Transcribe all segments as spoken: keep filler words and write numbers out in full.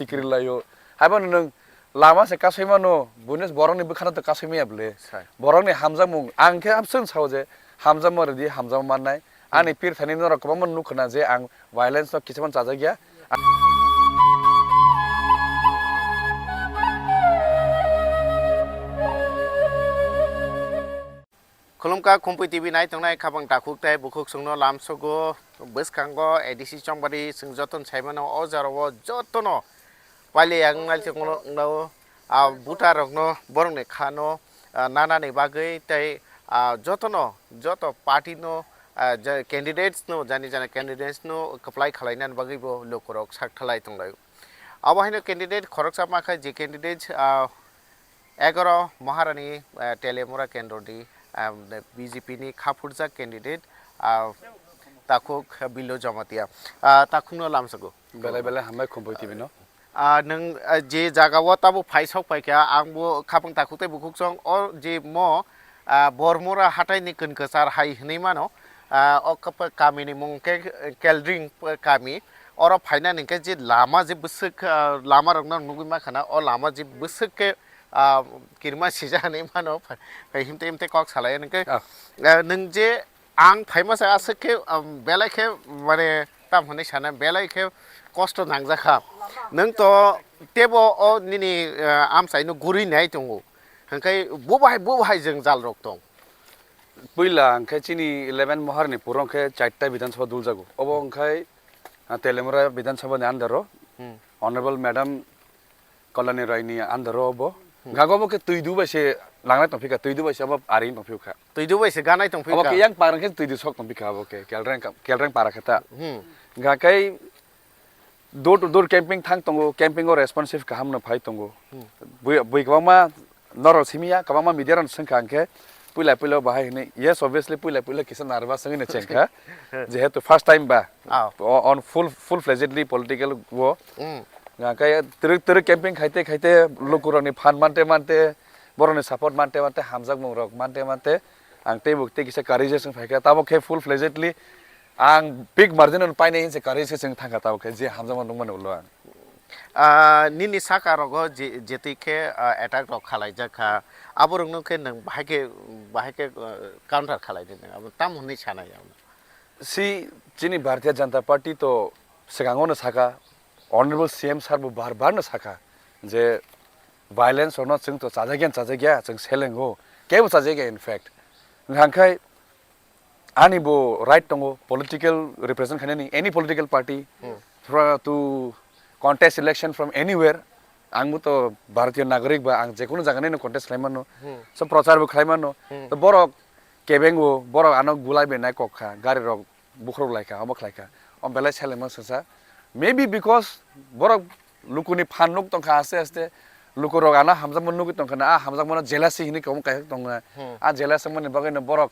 tikri laio. Haibo nwng lama se kasui mano, buino borokni bwkhano to kasui maya bwle. Sai. Borokni hamjakmung, ang khe absent sao je, hamjakma rwdi, hamjakma mannai. Ani Hmm. pir thani norok kwbangma nuk khna je ang violence no kisa phano chajakya. Khulumkha Khumpui T V nai tongnai khapang takhuk tei bukhuk chwngno lamsogo bwskango A D C Chongbari chwng jotono saimano o jorao jotono pailai ang nai chwngno wngnao, ah, voter rokno borokni khano, ah, nanani bagwi tei, ah, jotono joto party no, ah, je candidates no jani jani candidates no kwplai khwlainani bagwi bo lukurok sak thalai tonglaio. Abo haino candidate khoroksa mankha je candidate, ah, Egaroh Maharani, eh, Teliamura kendroni, em, B J P ni khaphurjak candidate, ah, takhuk Bilo Jamatia. Ah, takhukno lamsogo. Belai belai hambai Khumpui T V no. Ah, nwng, ah, je jaga o tabuk phai sok paikha, ang bo khapang takhuk tei bukhuk song o je mo, ah, Bormura hatai ni Kwnkwchar hai hinui mano. Ah, o kapa-, kami ni mung khe Keldring kami. Oro phainani hwnkhe je lama je bwswk, ah, lama rokno nugui mankha na, o lama je bwswk khe, ah, kirima sijak hinui mano, phai, phai himte himte kok salai hwnkhe, Ah. ah, nwng je ang phaima se aswk khe, um, belai khe mane tam hinui sana, belai khe kosto nangjakha. Nwng to tebo o nini, ah, amchaino gurui nai tongo. Hwnkhe bo bahai, bo bahai jwngjal rok tong. Puila hwnkhe chini eleven Maharani puro hwnkhe charta Bidhan Sabha duljago. Obo hwnkhe, ah, Teliamura Bidhan Sabha ni under o, Hmm. Honorable Madam Kalyani Roy ni under o obo. Hmm. Gago obo khe twi du bai se langnai tongphika, twi du bai se obo ari tongphikha. Twi du bai se ganai tongphikha. Obo khe yang parang khe twi du sok tongphikha obo khe, Kelreng ka-, Kelreng para khe ta. Hmm. Ga khe door to door camping thang tongo, camping o responsive kaham no phai tongo. Hmm. Bui, bui kwbangma norok simi ya, kwbangma media rok swngkha hwnkhe, puila puila bahai hwnwi, yes, obviously, puila puila kisa nervous wngwi no chengkha, jehetu first time ba, Ah. o-, on full, full fledgedly political wo. Hmm. Hwnkhe twrwk twrwk camping khaite khaite, lukurokni phan mante mante, borokni support mante mante, hamjakmung rok mante mante, ang teibo tei kisa courageous wng phaikha, tabok khe full fledgedly ang big margin on painai hinse courageous wng thangkha, tabok khe je hamjakma nukmani ulo ang. Ah, nini saka rogo je, jetwi khe, ah, attack rok khalaijak kha, abo rokno khe nwng bahai khe, bahai khe, ah, counter khalai di nwng, abo tamo hwnwi sanai ang. Si chini Bharatiya Janata Party to swkango no saka, Honorable C M sir bo bar bar no saka je violence rokno chwng to chajakya chajakya, chwng selengo, kebo chajakya in fact. Hwnkha khe ani bo right tongo political represent khainani, any political party, Hmm. fra-, to contest election from anywhere. Ang bo to Bharatiya nagorik ba, ang jekunu jaga nino contest khlai mano. Hmm. So prochar bo khlai mano. Hmm. To borok kebeng bo, borok ano gulai bai nai kok kha, gari rok bukhurok lai kha, omo khlai kha. Om belai selengma swngsa. Maybe because borok lukuni phan nuk tong kha aste aste. Lukurok ano hamjakma nugwi tong kha na, a hamjakmano jealousy hinwi kok kaisa tong na. Hmm. A jealous wngmani bagwi no borok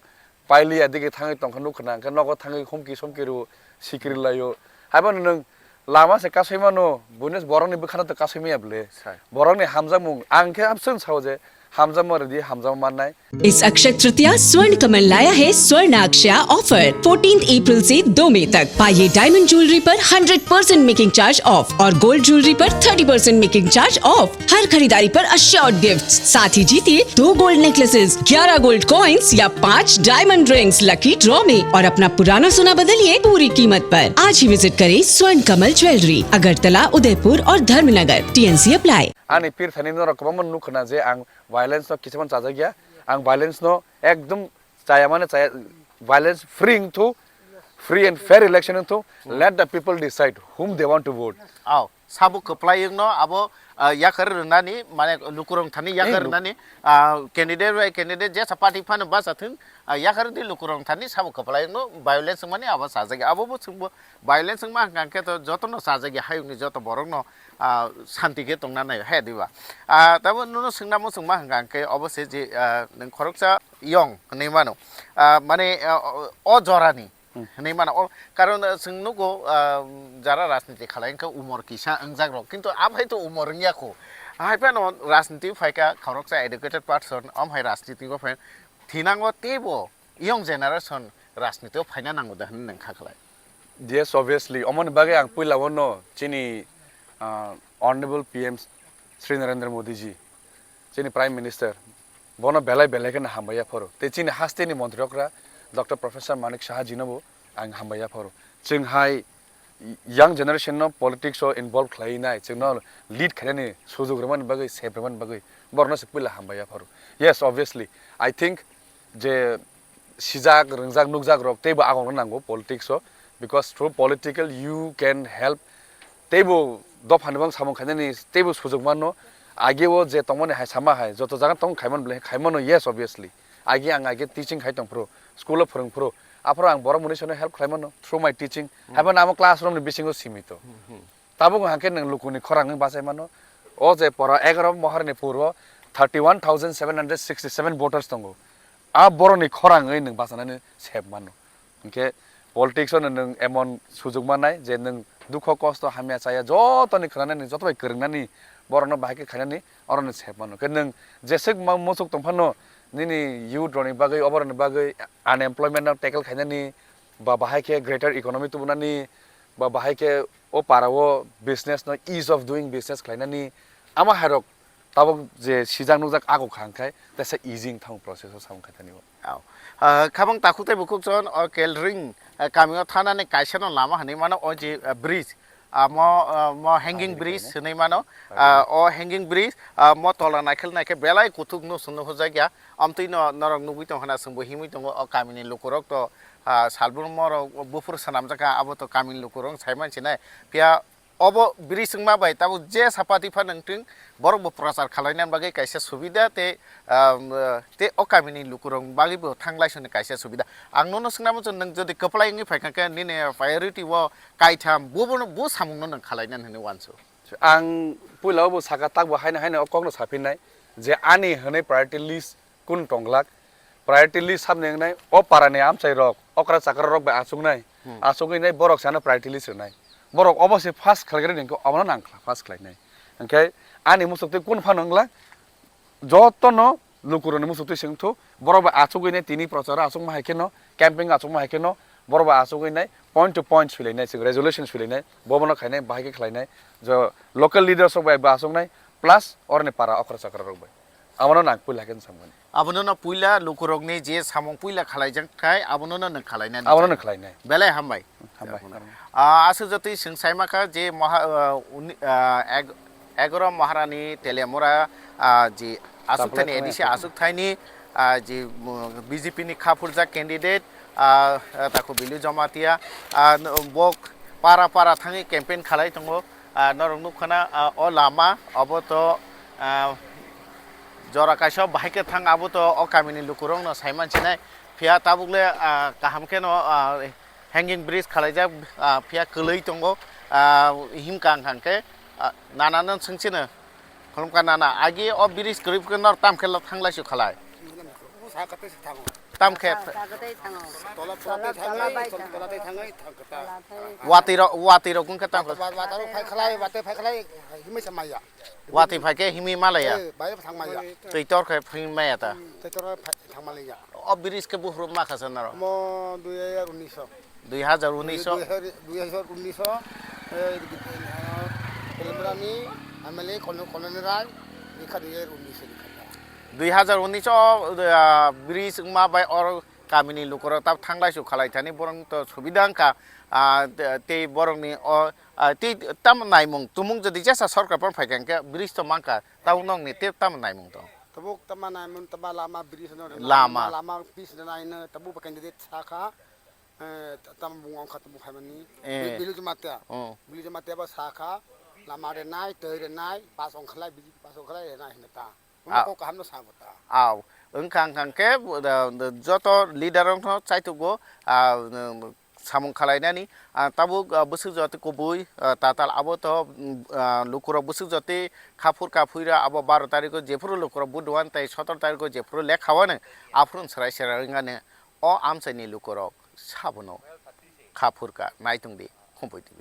pailiya dige thangwi tong kha nuk khna, hwnkhe nogo thangwi humki somki rw sikri laio. Haibo nwng lama se kasui mano, buino borokni bwkhano to kasui maya bwle. Sai. Borokni hamjakmung, ang khe absent sao je, hamjakma rwdi, hamjakma mannai. इस अक्षय तृतीया स्वर्ण कमल लाया है स्वर्ण अक्षया offer. Fourteenth अप्रैल से दो मई तक पाइए डायमंड ज्वेलरी पर hundred percent making charge off और गोल्ड ज्वेलरी पर thirty percent making charge off. हर खरीदारी पर अश्योर्ड गिफ्ट, साथ ही जीतिए दो गोल्ड नेकलेसेस, ग्यारह गोल्ड कॉइंस या पाँच डायमंड रिंग्स लकी ड्रॉ में और अपना पुराना सोना बदलिए पूरी कीमत पर। आज ही विजिट करें स्वर्ण कमल ज्वेलरी, अगरतला, उदयपुर और Dharmanagar. TNC apply. Ani pir thani norok kwbangma nuk khna je ang violence no kisa phano chajakya, ang violence no ekdom chaya mane chaya, violence free wngthu, free and fair election wngthu, Hmm. let the people decide whom they want to vote. Aw, sabo kwplai wngno abo, ah, yakar rwnani, mane lukurok thani yakar Ei, lu- rwnani, ah, candidate bai candidate jesa party phano bacha thung, ah, yakar di lukurok thani sabo kwplai wngno violence wngmani abo sajagya. Abo bo chwngbo violence wngma hwnkha khe to jotono sajagya hayungni joto borokno, ah, santi khe tongna nai he diba. Ah, tabo nono swngna muchungma hwnkha khe obo se je, ah, nwng khoroksa yong hinwi mano. Ah, mane, ah, o, o jorani Hmm. hinwi mano. O, karon, ah, chwng nugo, ah, jara rajniti khalai wngkha umor kisa wngjak rok, kintu aphai to umor wngya kho. Hai phano rajniti phaikha khoroksa educated person, om hai rajniti o phai thinango teibo young generation rajniti o phaina nango da hinwi nang kha khlai. Yes, obviously. Omoni bagwi ang puila o no chini, ah, Honorable P M Shri Narendra Modi ji, chini Prime Minister, bono belai belai kheno hambai yapharo. Tei chini hasteni montri okra Doctor Professor Manik Saha jinobo ang hambai yapharo. Chwng hai young generation no politics o involve khlai nai, chwngno lead khainani sujug rwmani bagwi, sep rwmani bagwi, borokno se puila hambai yapharo. Yes, obviously, I think je sijak, rwngjak, nukjak rok teibo agongno nango politics o, because through political you can help. Teibo dophani bang samung khainani teibo sujug mano. Age o je tongmani hai sama hai, joto jaga tong khaimano bwlai khaimano, yes, obviously. Age ang age teaching khai tongphuru, school o phwrwngphuru, aphuru ang borok mwnwi sono help khlaimano through my teaching. Haibano amo classroom ni bisingo simito. Tabuk hwnkhe nwng lukuni khorang wng bachai mano. O je pora egaroh moharni puro thirty one thousand seven hundred sixty seven voters tongo. A borokni khorang wngwi nwng bachanani sep mano. Hwnkhe politics o nwng emon sujug mannai je nwng dukho kosto hamya chaya jotoni khwnanani joto bai kwrwngnani borokno bahai khe khainani oroni sep mano. Khe nwng jeswk ma muchuk tongphano nini youth rokni bagwi oborokni bagwi unemployment no tackle khainani ba bahai khe greater economy tubunani ba bahai khe o para o business no ease of doing business khlainani ama hairok tabuk je sijak nukjak ago kha hwnkhe tesa easy wng thango process o samung khaitani o. Au. Ah, khabang takhuk tei bukhuk chon o Kelring, ah, kamio thanani kaisa no lama hinwi mano o je, ah, bridge. Ah, mo, ah, mo hanging bridge hinwi mano. Ah, o hanging bridge, ah, mo tola naikhe naikhe belai kuthuk no sung no hujak ya. Amtwi no norok nugwi tong hana chwngbo himwi tongo o kamini lukurok to, ah, salbrum morok buphur swnamjak kha abo to kamini lukurok sai mansinai. Phiya obo bridge wngma bai tabuk je sapati phano wngtwng, borok bo prochar khalaina bagwi kaisa subida tei, um, tei o kamini lukurok bagwi bo thang laisoni kaisa subida. Ang nono swngna muchung, nwng jodi kwplai wngwi phaikha khe nini priority o kaitham bubono bu samungno nwng khalainani hwnwi uansuk. Ang puila o bo saka, tak bo haino haino o kokno saphinnai je ani hwnwi priority list kunu tongglak. Priority list sabni wngnai o parani amchai rok, okra chakra rok bai achuknai, achugwi nai borok se ano priority list rwnai. Borok obo se first khlaigrani hwnkhe obono nang first khlainai. Hwnkhe ani muchuk twi kunu phano wngla, jotono lukurokni muchuk twi se wngthu, borok bai achugwi nai tini procharo achukma hai kheno, camping achukma hai kheno, borok bai achugwi nai point to point swilainai, chwng resolution swilainai, bobono khainai, bahai khe khlainai, jo local leaders rok bai bo achuknai, plus oroni para okra chakra rok bai. Abono nang puila khe samani. Abono no puila lukurokni je samung puila khalaijak khai, abono no nwng khalainani. Abono no khalainai. Belai hambai. Hambai. Ah, aswk jotwi swng saima kha je moha, ah, uni-, ah, eg-, egaro Maharani Telemura, ah, je aswk thani A D C aswk thaini, ah, je, mm, B J P ni kha phurjak candidate, ah, ah, Taku Bilu Jamatia, ah, no, bo para para thangwi campaign khalai tongo. Ah, norok nukkhana, ah, o lama obo to, ah, jora kaisa bahai khe thang, abo to o kamini lukurokno sai mansinai. Phiya tabukle, ah, kaham kheno, ah, hanging bridge khalaijak, ah, phiya kwlwi tongo, ah, himkha wngkha khe, ah, nana no swngchino khulumkha nana, agi o bridge kwrwi khe nor tam khe lo thanglaisu khalai. Tam khe tola, tola tei thangwi, tola tei thangwi thang khe ta. Watwi rok, watwi rok wngkha tam khe. Wa-, wa-, watwi rok phai khalai, watwi phai khalai, himwi sa maya. Watwi phai khe himwi malaya. Eh, bai thang maya. Twi tor khe himwi maya ta. Hmm, twi tor phai thang malaya. O bridge khe buphuru ma kha sa naro. Mo dui hajar unnish. Dui hajar unnish. Dui hajar, dui hajar unnish, eh, Telemurani M L A Kono-, Kononi Rai, rikha dui hajar unnish rikha. Dui hajar unnish o, ah, bridge wngma bai oro kamini lukurok tab thanglaisu khalai thani borok to subida wngkha, ah, te-, tei borokni o, ah, tei tam naimung tumung jodi jesa sorkar pon phaikha hwnkhe bridge to mankha, tabuk nokni tei tam naimung tong. Tabuk tama naimung tama lama bridge no lama. Lama pitch no naino tabuk candidate sakha. Eh, ta-, tamo bung ongkha tamo khaimani. Eh. Bi-, Bilu Jamatia. Oh. Bilu Jamatia ba sakha, lama renai, twi renai, pass ongkhalai, B J P pass ongkhalai renai hinwi ta. Ah. Omo kok kaham no sabo ta. Aw, wngkha, wngkha khe, uh, joto leader rok no chaitugo, ah, samung khalainani, ah, tabuk, ah, bwswk jati kubui, ah, tatal abo to, mm, ah, lukurok bwswk jati khaphur kaphuira abo baro tariko jephuru lukurok buduan tei sotor tariko jephuru lekha wano aphuru swrai swrai wngani. O amchaini lukurok sabono kha phurkha, naitung di, Khumpui T V.